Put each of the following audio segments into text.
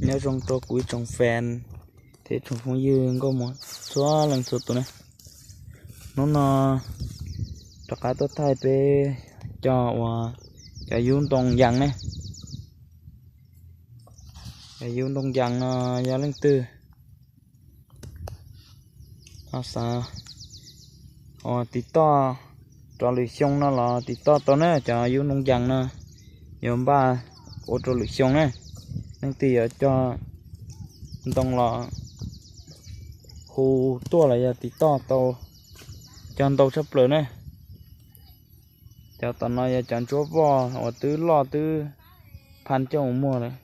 Nyob zoo rau kuv ib tsoom fans thiab tsoom phooj ywg nkauj muam txhua leej txhua tus na. Hnub no rov qab tuaj thaij peb cov uas cov yub ntoo yas ne. Cov yub ntoo yas no yog leej twg ho xav tiv toj rau lwm xyoo no los tiv toj tau na. Cov yub ntoo yas no yuav npaj ua rau lwm xyoo na. Leej twg yuav cog ntoo los hu tuaj los yog tiv toj tau, cog ntau tshaj plaws na. Cov tom no yog cov ntsuab voj uas twb loj twb phaj coj mus muag lawm.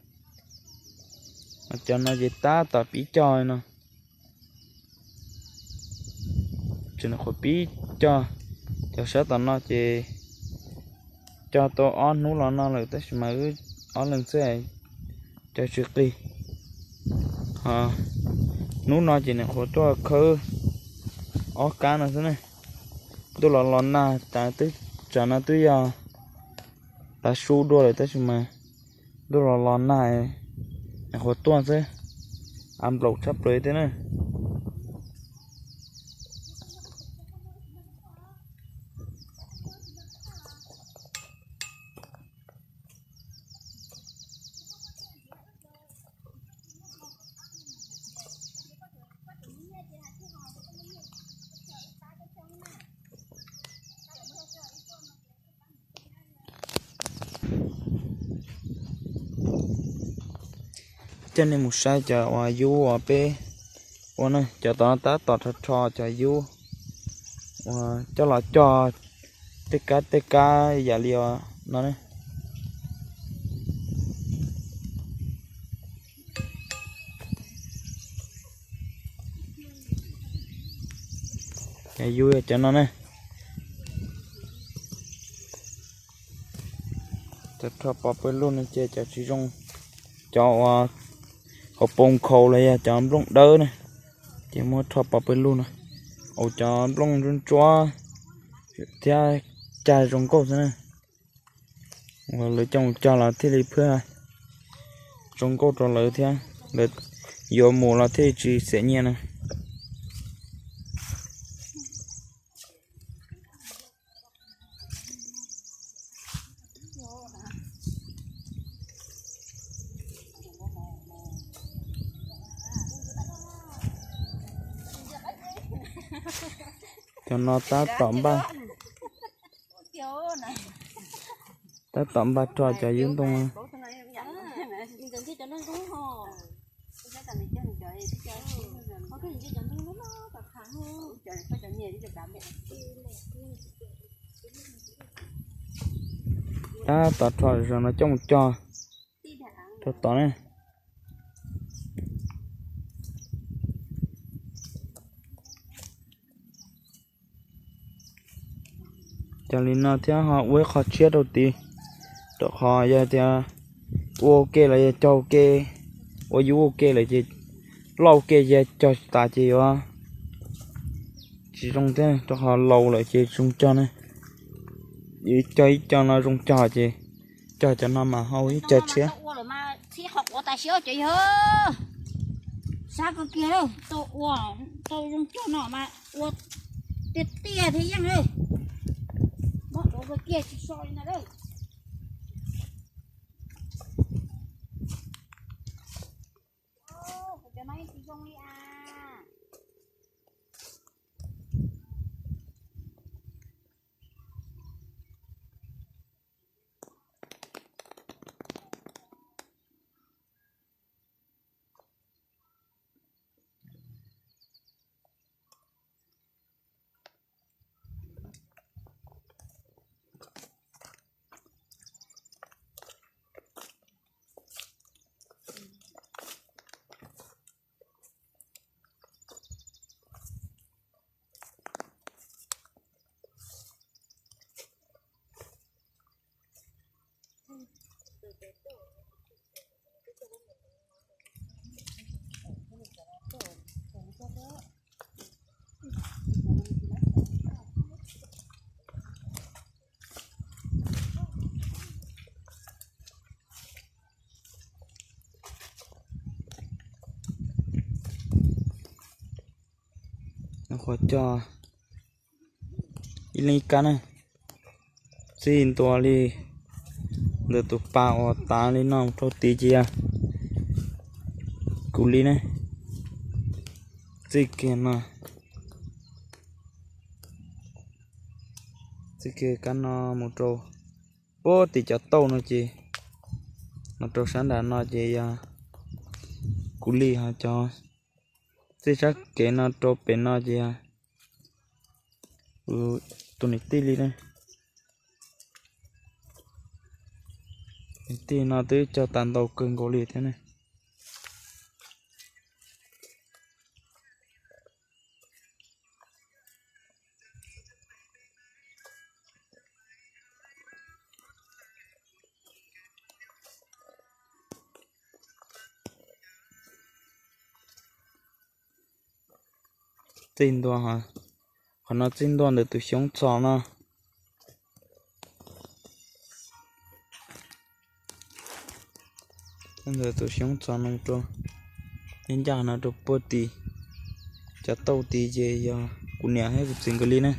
Cov no ces tab tom pib cog no. Tseem nyuam qhuav pib cog. Cov sab tom no ces cog tau ob hnub los no lawm tab sis mas wb ob leeg xwb, cog tsis qig. Hnub no ces nyuam qhuav tuaj khawb ob kab no xwb ne. Ntuj los los nag, twb tsam no twb yog tav su dua lawm tab sis mas ntuj los los nag, nyuam qhuav tuaj xwb, av nplaum tshaj plaws thiab na. Coj nej mus saib cov uas yub uas peb ua na, cov tod tab tom rho rho cov yub uas coj los cog tej kab tej kab yam li no ne. Cov yub cov no ne. Cov rho pov pawg lug no ces cov tsis zoo, cov uas hauv paus nkhaus los yog cov nplooj dawb ne, ces muab rho pov pawg lug no. Ua cov nplooj ntsuab ntsuab thiab cag zoo nkauj xwb na. Lawv coj mus cog los thiaj li phaj zoo nkauj rau lawv thiab, lawv yuav mus los thiaj li tsis xiam nyiaj na. Cov no tab tom npaj, tab tom npaj rho cov yub ntoo. Tab tom rho zaum no coj mus cog rau tod ne. Cog li no thiab ho ua ib qho tshiab rau tid, rau qhov yog tias ua ua ke los yog cog ua ke, ua yub ua ke lawm ces loj ua ke ces cog tsis tas ces yuav tsis zoo thiab, rau qhov laus lawm ces zoo cog ne. Cog ib co no zoo cog ces cog cov no mas ho ib co tshiab. Txhib qhov quav tas siab cov yawg. Sab kawg kiag, tau ua, tau zoo cog no mas ua tiag tiag thiab yeej. Mob quav kawg kiag tsis so li ntag. Cov no yeej tsis zoo li as. Qhuav coj ib leeg ib kab na, txij ntua li ntawm tus pas uas tav li no mus rau tid ces yog kuv li ne. Txij kiag no, txij kiag kab no mus rau puag tim cov tauj no ces, mus rau sab nram no ces yog kuv li, ho cov txij sab kev no rau pem no ces yog tus niam tij li ne. Niam tij no twb cog tas ntau kawg nkaus li thiab ne. Txij ntua, qhov no txij ntua ntawm tus xyoob txhos no. Ntawm tus xyoob txhos no rau, ncaj ncaj no rau puag tid, cov tauj tid ces yog kuv niam thiab kuv txiv nkawd li ne.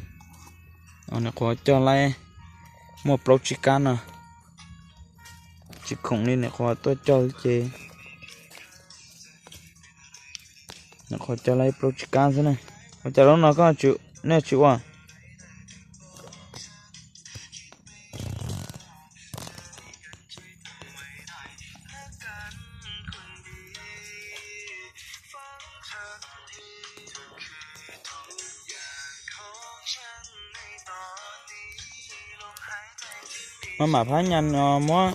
Nws qhuav coj laib muaj plaub tsib kab no, tsis khoom li nws qhuav tuaj coj ces nws qhuav coj laib plaub tsib kab xwb ne. Ua cas lub no koj, nej tsis ua? Maj mam phab nyas no muab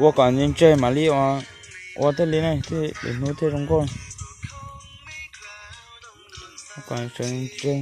ua kom ntse ntse mam li ua, ua thiaj li ne, thiaj lwm hnub thiaj zoo nkauj. Kom ntse ntse.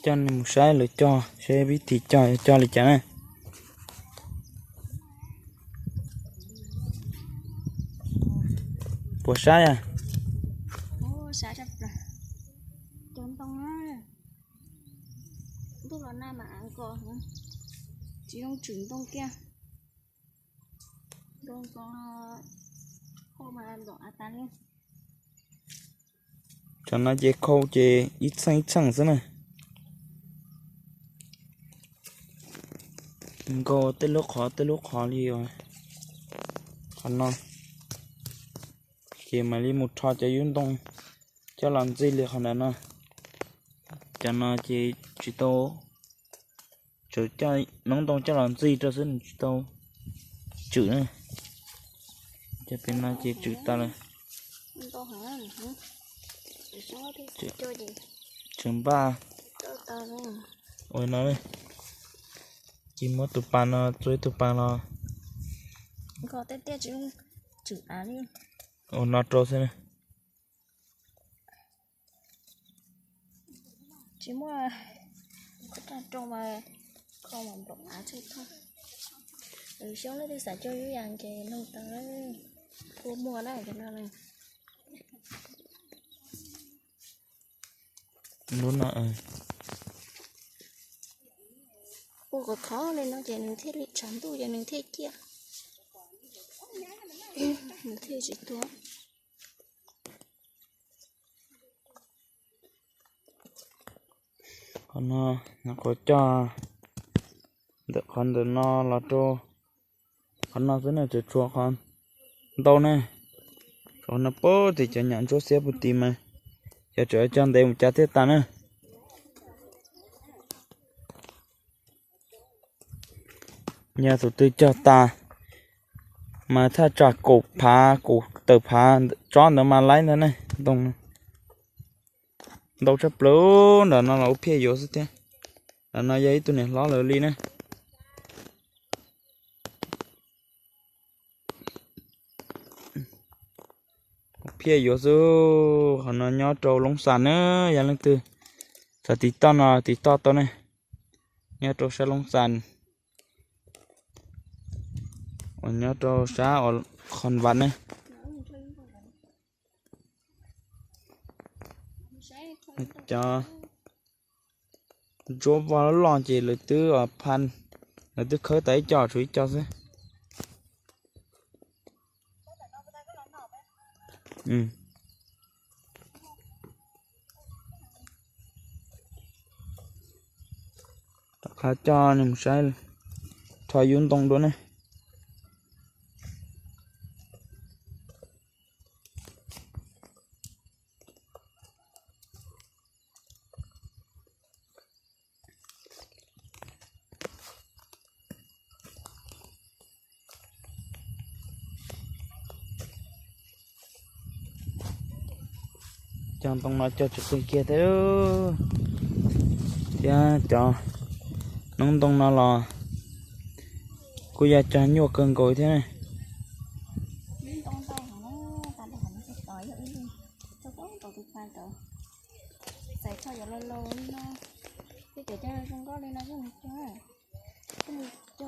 Coj nej mus saib lawv cog, saib vib thi cog, cog li cas na. Puas saib a? Ntuj los nag mas av nkos, tsis zoo tswm ntoo kiag. Cov no ces khau ces ib txheej ib txheej xwb na. Nkau tej lub qhov tej lub qhov li os. Qhov no ces mam li mus rho cov yub ntoo coj los ntxig li qhov ntawd no. Cov no ces tsis tau, tsuas coj noob ntoo coj los ntxig rau xwb, nws tsis tau tswm na. Cov pem no ces tswm tas lawm. Tswm npaj. Ua no, ces muab tus pas no txua ib tug pas los ua no rau xwb na. Tsis muaj, koj rau mas kho mas nplaum av tshaj thoj. Xyoob leej twg xav cog yub yas ces nug tau, puab muag na cov no. Lub no ua khov khov li no ces nws thiaj li tshav ntuj ces nws thiaj ciaj, nws thiaj tsis tuag. Qhov no, qhov cog ntawm qhov ntawm no los rau qhov no xwb ne, tseem tshuav qhov ntau ne. Qhov no puag tim cov nyom ntsuab xiab puag tim mas yog tseem cog ntev mus cas thiaj tas na. Yog tus twg cog tas mas thaj tsam kaum phav kaum tawm phav tsob ntawd mas laib ntag ne. Ntoo ntau tshaj plaws, nram no los ua phiaj yuav xwb thiab. Nram no yog ib tug niam hlob lawv li ne. Phiaj yuav xwb. Qhov no nyob rau Loob Xas na, yog leej twg xav tiv toj no tiv toj tau ne. Nyob rau sab Loob Xas, uas nyob rau sab Khon Vam ne. Cov ntsuab voj loj ces lawv twb, lawv twb khawb tas ib co, tshuav ib co xwb. Rov qab coj nej mus saib, rho yub ntoo dua ne. Cog ntoo no cog tsis qi kiag thiab, thiab cov noob ntoo no los kuj yog cog nyuaj kawg nkaus thiab ne.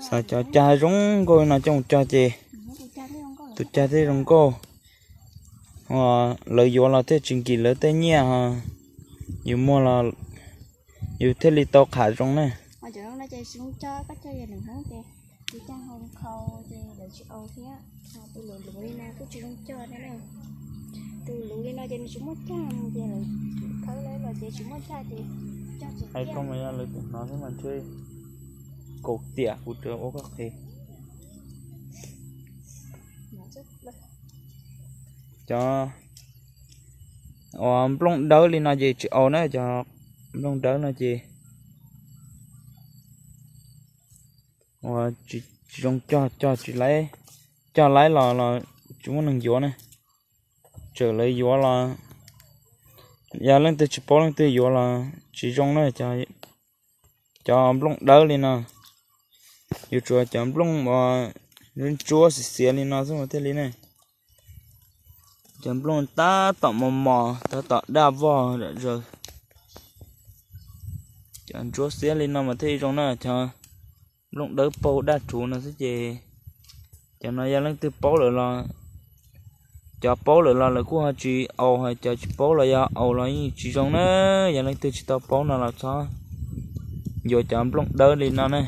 Xav cov cag zoo nkauj no coj mus cog ces tus cag thiaj zoo nkauj. Lawv yuav los thiaj tsis nkim lawv tej nyiaj, yus muag los yus thiaj li tau qham zoo ne. Hais koj mas yog lawv tus hnov xwb mas ntshe kaum tiam kuv tsuas ua koj qhev. Cov uas nplooj dawb li no ces tsis aus na, cov nplooj dawb no ces uas tsis zoo cog, cog tsis laib, cog laib los los tsis muaj neeg yuav ne. Txawm lawv yuav los yog leej twg tsis paub leej twg yuav los tsis zoo na. Cov nplooj dawb li no, yuav tsum cov nplooj uas ntsuab xiav xiav li no xwb mas thiaj li ne. Cov nplooj tab tom mos mos, tab tom daj vog zom zaws. Cov ntsuab xiab li no mas thiaj zoo na, cov nplooj dawb paug daj rhuv no xwb ces, cov no yog leej twg paub lawm los, cov paub lawm los lawv kuj ho tsis aus, hos cov tsis paub los yog aus los yeej tsis zoo na. Yog leej twg tsis tau paub no los txhob yuav cov nplooj dawb li no ne.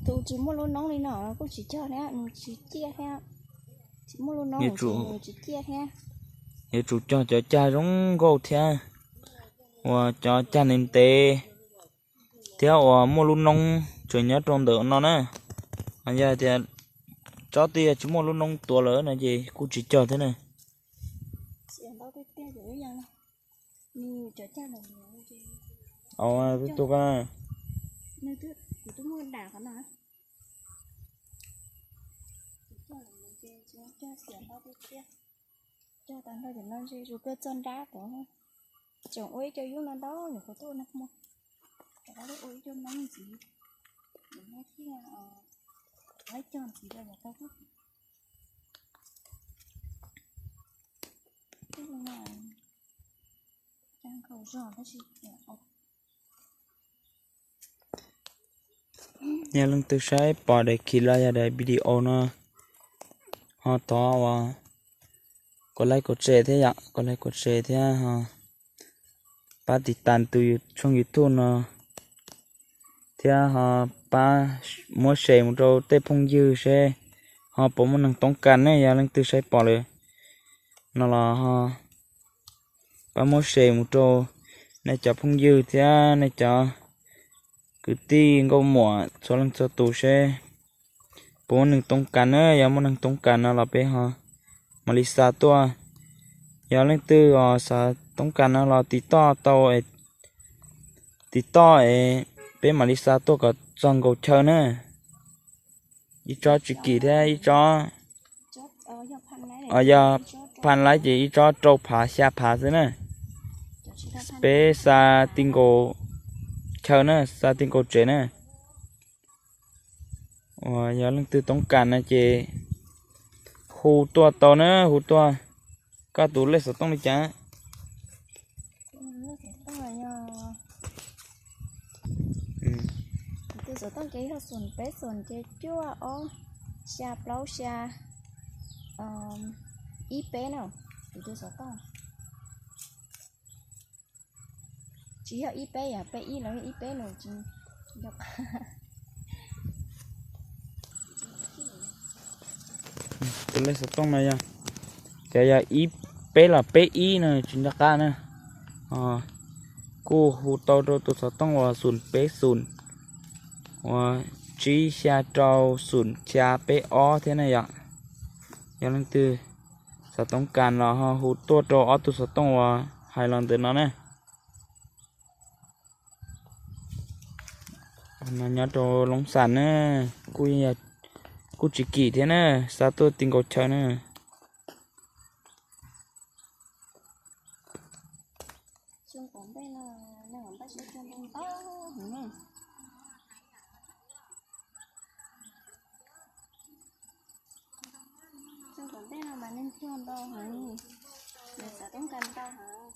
Tus tsis muaj lub noob li no kuj tsis cog thiab, nws tsis ciaj thiab. Tsis muaj lub noob, nws tsis ciaj thiab. Yuav tsum cog cov cag zoo nkauj thiab, uas cov cag ntev ntev thiab uas muaj lub noob tseem nyob rau ntawm no na. Yog tias tsob twg yog tsis muaj lub noob tuav lawm no ces kuj tsis cog thiab na. Au, twb tuaj ko. Cog tas nrho cov no ntshe zus kawg txog nrab tod. Tseem ua ib co yub no ntau nyuam qhuav tuaj no hmo. Rov qab ua ib co noob ntxiv. Nim no thiaj ua ib co ntxiv rau yav tau. Yog leej twg saib pom daim khiv los yog daim video no, ho thov uas kom like kom share thiab yom, kom like kom share thiab ho pab tiv tas tus tshooj YouTube no, thiab ho pab muab share mus rau tej phooj ywg seb ho puas muaj neeg toob kas ne. Yog leej twg saib pom lawm no los ho pab muab share mus rau nej cov phooj ywg thiab nej cov kwv tij nkauj muam txhua leej txhua tus seb puas muaj neeg toob kas na. Yog muaj neeg toob kas no los peb ho mam li xa tuaj. Yog leej twg os xav toob kas no los tiv toj tau, tiv toj es peb mam li xa tuaj kom txog nkaus chaw na. Ib tsob tsis kim thiab ib tsob, yog phan laib ces ib tsob rau phav xya phav xwb na. Peb xa ti nkaus chaw na, xa ti nkaus tsev na. Uas yog leej twg toob kas no ces hu tuaj tau na, hu tuaj. Koj tus lej xov tooj li cas? Tus xov tooj ces yog xoom peb xoom ces cuaj ob xya plaub xya ib peb na. Tus xov tooj tsis yog ib peb, yog peb ib los yog ib peb no tsis nco qab. Tus lej xov tooj no yog, ces yog ib peb los peb ib no tsis nco qab na. Kuj hu tau rau tus xov tooj uas xoom peb xoom uas tsib xya rau xoom xya peb ob thiab ne yom. Yog leej twg xav toob kas los ho hu tuaj rau ob tug xov tooj uas hais los ntawm no na. No nyob rau Loob Xas na, kuj tsis kim thiab na, xa tuaj ti nkaus chaw na. Tom ntej no mas neeg tuaj ntau heev, nws xav toob kas ntau heev,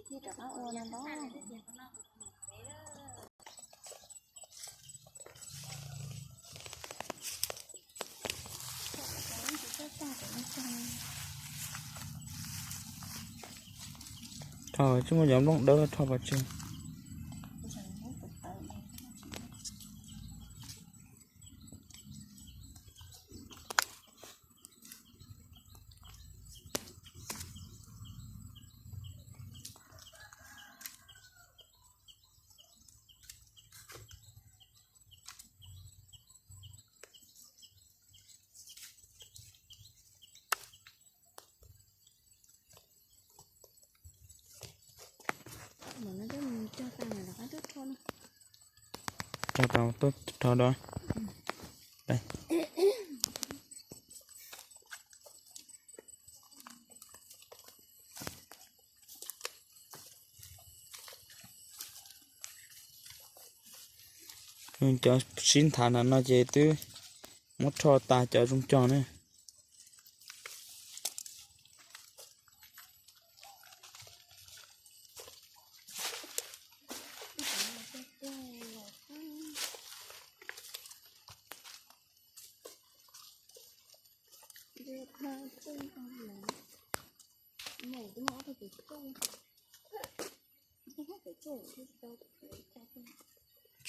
thiaj rov qab ua no ntau. Rho tsis muaj cov nplooj dawb rho pov tseg. Rho tau tuaj rho da. Cov sib nthav na no ces twb muab rho tas cov zoo cog ne.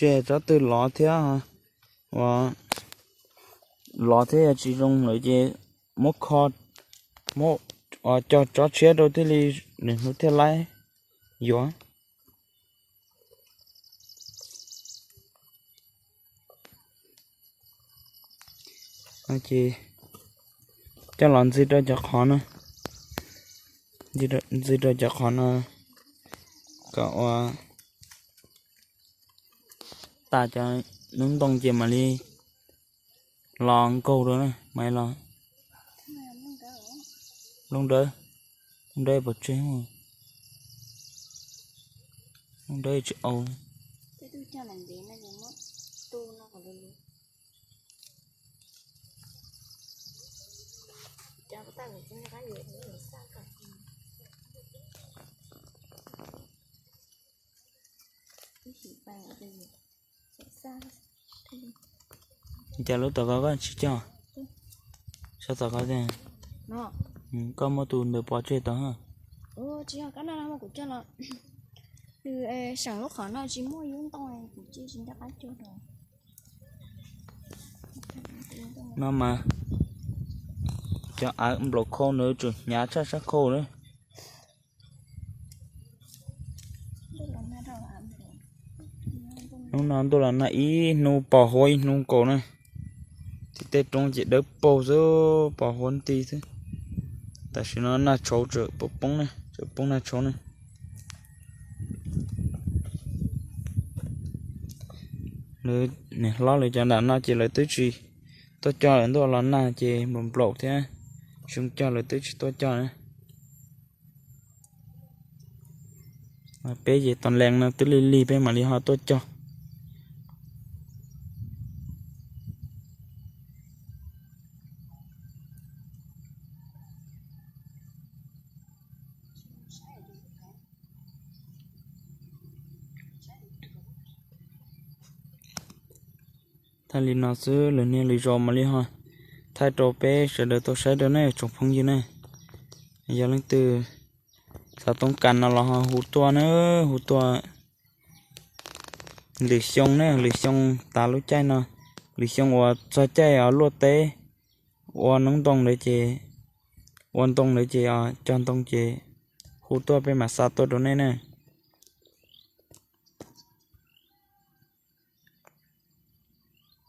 Tsis tsob twg lov thiab, uas lov thiab yog tsis zoo lawm ces muab kho, muab cog tsob tshiab rau thiaj li nws hnub thiaj laib yuav. Ces coj los ntxig rau cov qhov no, ntxig rau cov qhov no kom ua tas cov noob ntoo ces mam li los nkaug rau na, mam li los. Nplooj dawb, nplooj dawb pov tseg, nplooj dawb tsis au. Cas lub tom ko koj tsis cog? Sab tom ko tiag. Koj muab tus ntawd pov tseg tau. Tsis yog, kab naj no kuv cog los, seem lub qhov no tsis muaj yub ntoo, kuv cia tsis nco qab cog rau. No mas Cov av nplaum khau ntawd tseem hnyav tshaj sab khau na. Hnub no ntuj los nag ib hnub pos huab ib hnub nkaus na. Tim tej roob ces dawb paug xwb, pos huab nti xwb. Tam sim no nag tshauv tseem poob poob na, tseem poob nag tshauv na. Lawv niam hlob lawv cov nram no ces lawv twb tsis tuaj cog lawm, ntuj los nag ces nplaum nplaum thiab, zoo cog lawv twb tsis tuaj cog na. Peb ces tos lees no twb lig lig peb mam li ho tuaj cog. Thaij li no xwb, lwm niag lwm zaus mam li ho thaij rau peb sawv daws tau saib rau nej tsoom phooj ywg ne. Yog leej twg xav toob kas no los ho hu tuaj na, hu tuaj lwm xyoo na, lwm xyoo tas lub caij no, lwm xyoo uas txog caij luaj teb, ua noob ntoo ntawd ces, ua ntoo ntawd ces, cog ntoo ces hu tuaj peb mam xa tuaj rau nej na.